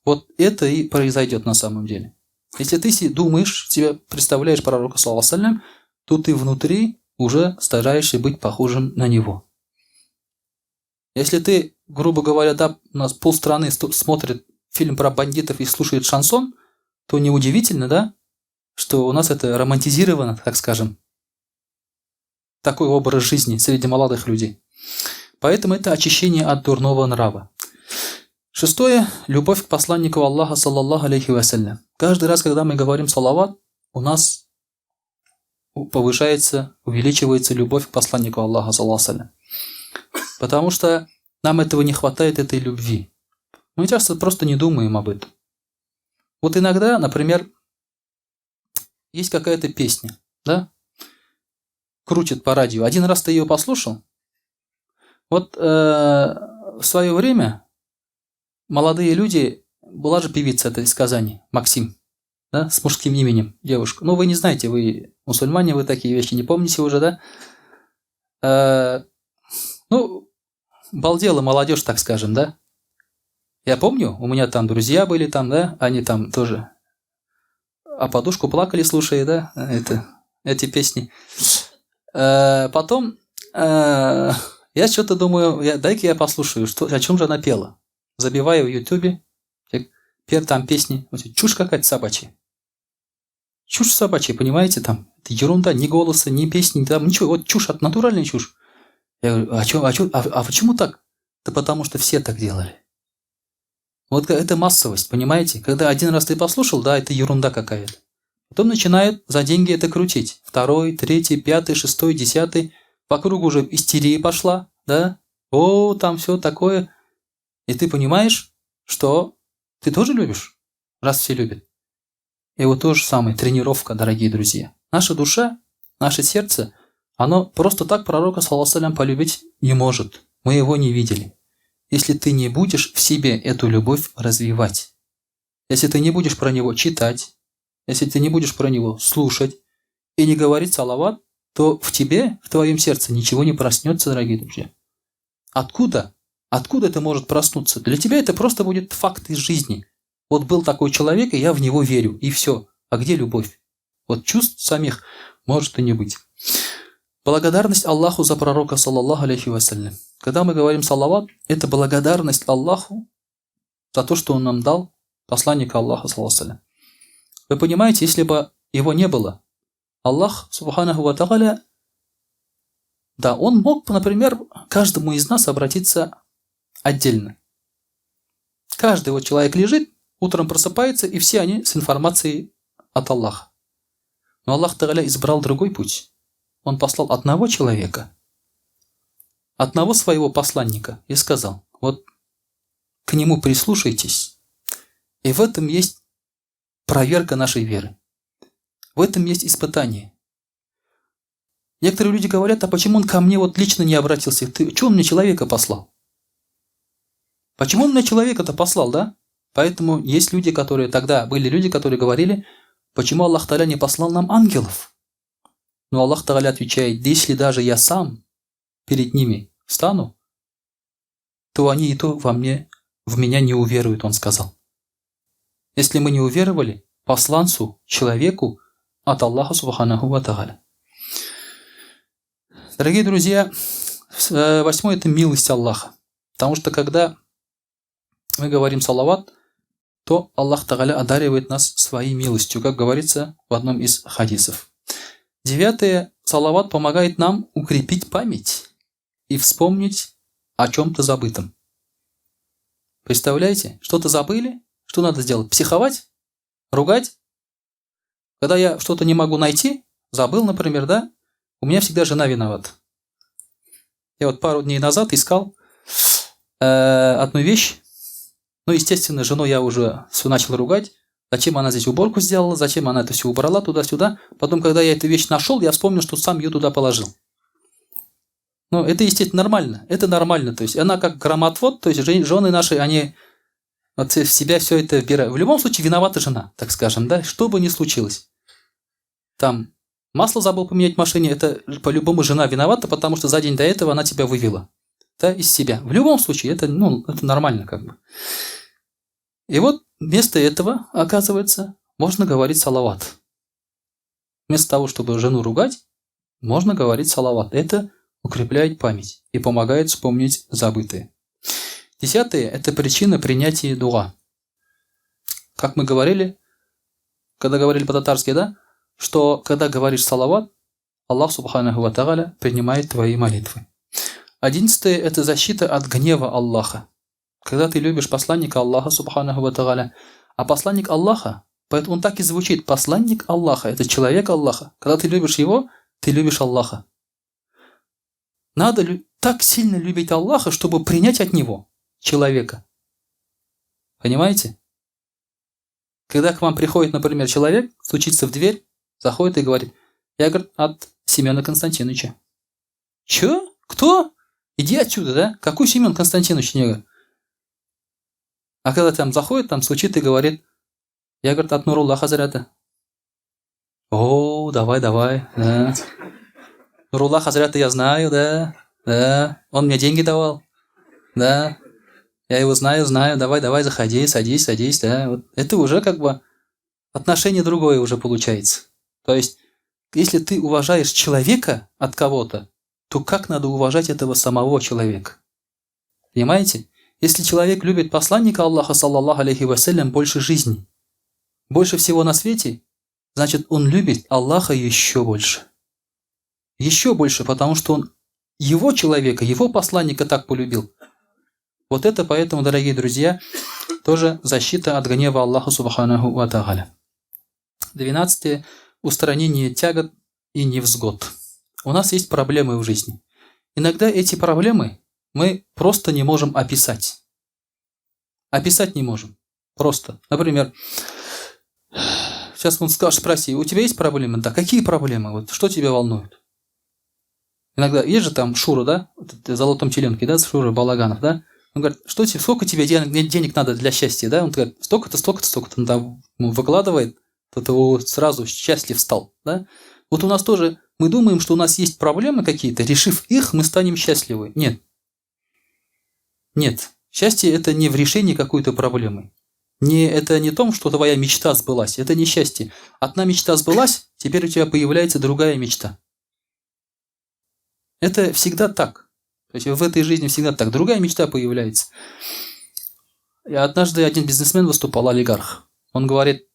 вот это и произойдет на самом деле. Если ты думаешь, себе представляешь пророка, саллаллаху, то ты внутри уже стараешься быть похожим на него. Если ты, грубо говоря, да, у нас полстраны смотрит фильм про бандитов и слушает шансон, то неудивительно, да, что у нас это романтизировано, так скажем, такой образ жизни среди молодых людей. Поэтому это очищение от дурного нрава. Шестое – любовь к посланнику Аллаха, саллаллаху алейхи вассалям. Каждый раз, когда мы говорим салават, у нас повышается, увеличивается любовь к посланнику Аллаха, саллаллаху. Потому что нам этого не хватает, этой любви. Мы часто просто не думаем об этом. Вот иногда, например, есть какая-то песня, да, крутит по радио. Один раз ты ее послушал. Вот в свое время молодые люди, была же певица эта из Казани, Максим, да, с мужским именем девушка. Ну, вы не знаете, вы мусульмане, вы такие вещи не помните уже, да? Ну, балдела молодежь, так скажем, да? Я помню, у меня там друзья были там, да, они там тоже о подушку плакали, слушая, да, эти песни. Потом я что-то думаю, дай-ка я послушаю, о чем же она пела. Забиваю в Ютубе, теперь там песни, чушь какая-то собачья. Чушь собачья, понимаете, там, это ерунда, ни голоса, ни песни, там ничего, вот чушь, натуральная чушь. Я говорю: а, чё, а, чё, а почему так? Да потому что все так делали. Вот это массовость, понимаете? Когда один раз ты послушал, да, это ерунда какая-то. Потом начинают за деньги это крутить. Второй, третий, пятый, шестой, десятый. Вокруг уже истерия пошла, да? О, там все такое. И ты понимаешь, что ты тоже любишь, раз все любят. И вот то же самое, тренировка, дорогие друзья. Наша душа, наше сердце, оно просто так пророка, саллаллаху, полюбить не может. Мы его не видели. Если ты не будешь в себе эту любовь развивать, если ты не будешь про него читать, если ты не будешь про него слушать и не говорить салават, то в тебе, в твоем сердце ничего не проснется, дорогие друзья. Откуда? Откуда это может проснуться? Для тебя это просто будет факт из жизни. Вот был такой человек, и я в него верю, и все. А где любовь? Вот чувств самих может и не быть. Благодарность Аллаху за пророка, саллаллаху алейхи вассалям. Когда мы говорим салават, это благодарность Аллаху за то, что Он нам дал посланника Аллаха, саллаллаху. Вы понимаете, если бы Его не было. Аллах, субханаху ва тагаля, да, он мог, например, каждому из нас обратиться отдельно. Каждый вот человек лежит, утром просыпается, и все они с информацией от Аллаха. Но Аллах Тагаля избрал другой путь. Он послал одного человека, одного своего посланника, и сказал, вот к нему прислушайтесь. И в этом есть проверка нашей веры. В этом есть испытание. Некоторые люди говорят, а почему он ко мне вот лично не обратился? Ты, что он мне человека послал? Почему он мне человека-то послал, да? Поэтому есть люди, которые тогда были люди, которые говорили, почему Аллах Таля не послал нам ангелов? Но Аллах Таля отвечает, если даже я сам перед ними встану, то они и то во мне, в меня не уверуют, он сказал. Если мы не уверовали посланцу, человеку от Аллаха Субханаху Ва Тагаля. Дорогие друзья, восьмое – это милость Аллаха. Потому что когда мы говорим салават, то Аллах Тагаля одаривает нас своей милостью, как говорится в одном из хадисов. Девятое, салават помогает нам укрепить память и вспомнить о чем-то забытом. Представляете, что-то забыли, что надо сделать? Психовать? Ругать? Когда я что-то не могу найти, забыл, например, да, у меня всегда жена виновата. Я вот пару дней назад искал одну вещь. Ну, естественно, жену я уже все начал ругать. Зачем она здесь уборку сделала, зачем она это все убрала туда-сюда. Потом, когда я эту вещь нашел, я вспомнил, что сам ее туда положил. Ну, это, естественно, нормально. Это нормально. То есть она как громотвод, то есть жены наши, они вот в себя все это вбирают. В любом случае виновата жена, так скажем, да, что бы ни случилось. Там масло забыл поменять в машине, это по-любому жена виновата, потому что за день до этого она тебя вывела, да, из себя. В любом случае, это, ну, это нормально как бы. И вот вместо этого, оказывается, можно говорить салават. Вместо того, чтобы жену ругать, можно говорить салават. Это укрепляет память и помогает вспомнить забытое. Десятое – это причина принятия дуа. Как мы говорили, когда говорили по-татарски, да, что когда говоришь салават, Аллах субханаху ва та'аля принимает твои молитвы. 11-е – это защита от гнева Аллаха. Когда ты любишь посланника Аллаха субханаху ва та'аля, а посланник Аллаха, поэтому он так и звучит, посланник Аллаха, это человек Аллаха. Когда ты любишь его, ты любишь Аллаха. Надо так сильно любить Аллаха, чтобы принять от него человека. Понимаете? Когда к вам приходит, например, человек, стучится в дверь, заходит и говорит, я, говорит, от Семена Константиновича. Чё? Кто? Иди отсюда, да? Какой Семен Константинович? Не. А когда там заходит, там стучит и говорит, я, говорит, от Нурулла Хазрята. О, давай, давай. Да. Нурулла Хазрята я знаю, да. Да. Он мне деньги давал. Да. Я его знаю, знаю. Давай, давай, заходи, садись, садись. Да. Вот это уже как бы отношение другое уже получается. То есть, если ты уважаешь человека от кого-то, то как надо уважать этого самого человека? Понимаете? Если человек любит посланника Аллаха, саллаллаху алейхи вассалям, больше жизни, больше всего на свете, значит, он любит Аллаха еще больше. Еще больше, потому что он его человека, его посланника так полюбил. Вот это поэтому, дорогие друзья, тоже защита от гнева Аллаха субханаху ва тааля. 12. Устранение тягот и невзгод. У нас есть проблемы в жизни. Иногда эти проблемы мы просто не можем описать. Описать не можем. Просто. Например, сейчас он скажет, спроси, у тебя есть проблемы? Да, какие проблемы? Вот что тебя волнует? Иногда есть же там Шура, да? В «Золотом теленке», да, Шура Балаганов, да? Он говорит, что тебе, сколько тебе денег надо для счастья, да? Он говорит, столько-то, столько-то, столько-то. Он там выкладывает, то ты сразу счастлив стал, да? Вот у нас тоже, мы думаем, что у нас есть проблемы какие-то, решив их, мы станем счастливы. Нет. Нет. Счастье – это не в решении какой-то проблемы. Не, это не том, что твоя мечта сбылась. Это не счастье. Одна мечта сбылась, теперь у тебя появляется другая мечта. Это всегда так. То есть в этой жизни всегда так. Другая мечта появляется. И однажды один бизнесмен выступал, олигарх. Он говорит,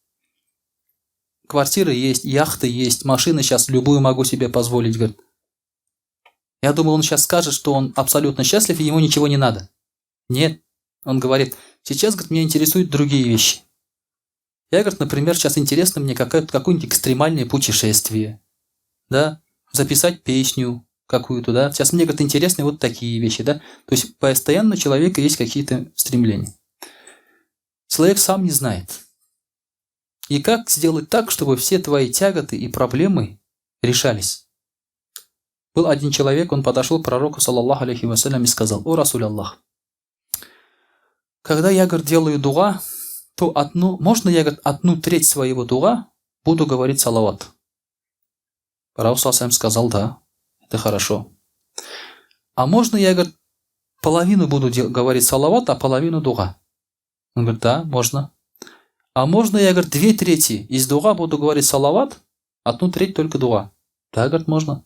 к Квартиры есть, яхты есть, машины сейчас любую могу себе позволить, говорит. Я думал, он сейчас скажет, что он абсолютно счастлив и ему ничего не надо. Нет. Он говорит, сейчас, говорит, меня интересуют другие вещи. Я, говорит, например, сейчас интересно мне какое-нибудь экстремальное путешествие, да, записать песню какую-то, да. Сейчас мне, говорит, интересны вот такие вещи, да. То есть постоянно у человека есть какие-то стремления. Человек сам не знает. И как сделать так, чтобы все твои тяготы и проблемы решались? Был один человек, он подошел к пророку, صلى الله عليه وسلم, и сказал: «О رسول الله, когда я, говорит, делаю дуа, то одну, можно я, говорит, одну треть своего дуа буду говорить салават?» Пророк صلى сказал: «Да, это хорошо». «А можно я, говорит, половину буду говорить салават, а половину дуа?» Он говорит: «Да, можно». «А можно я, говорит, две трети из дуа буду говорить салават, одну треть только дуа?» «Да, говорит, можно».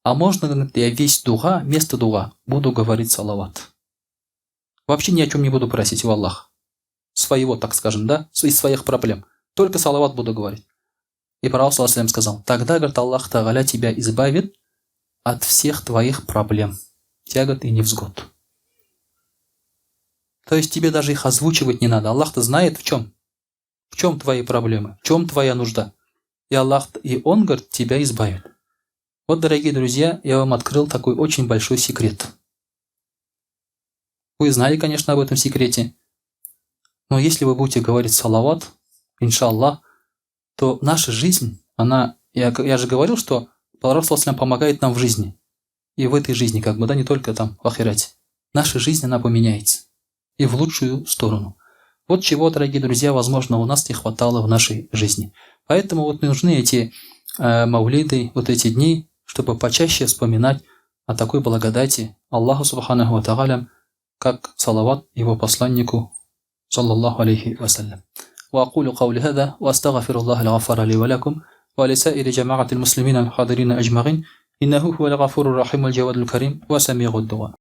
«А можно, говорит, я весь дуа, вместо дуа буду говорить салават? Вообще ни о чем не буду просить у Аллаха. Своего, так скажем, да, из своих проблем. Только салават буду говорить». И пророк صلى الله сказал: «Тогда, говорит, Аллах تعالى тебя избавит от всех твоих проблем, тягот и невзгод». То есть тебе даже их озвучивать не надо. Аллах-то знает в чем. В чем твои проблемы, в чем твоя нужда. И Аллах, и Он, говорит, тебя избавит. Вот, дорогие друзья, я вам открыл такой очень большой секрет. Вы знали, конечно, об этом секрете. Но если вы будете говорить салават, إن شاء الله, то наша жизнь, она, я же говорил, что Пророк صلى الله помогает нам в жизни. И в этой жизни, как бы, да, не только там, в ахирате. Наша жизнь, она поменяется. И в лучшую сторону. Вот чего, дорогие друзья, возможно, у нас не хватало в нашей жизни. Поэтому вот нужны эти маулиды, вот эти дни, чтобы почаще вспоминать о такой благодати Аллаху سبحانه وتعالى, как салават его посланнику, صلى الله عليه وسلم. وأقول قولي هذا وأستغفر الله الغفار لي ولكم ولسائر جماعة المسلمين الحاضرين أجمعين إنه هو الغفور الرحيم الجواد الكريم وسميع الدعاء.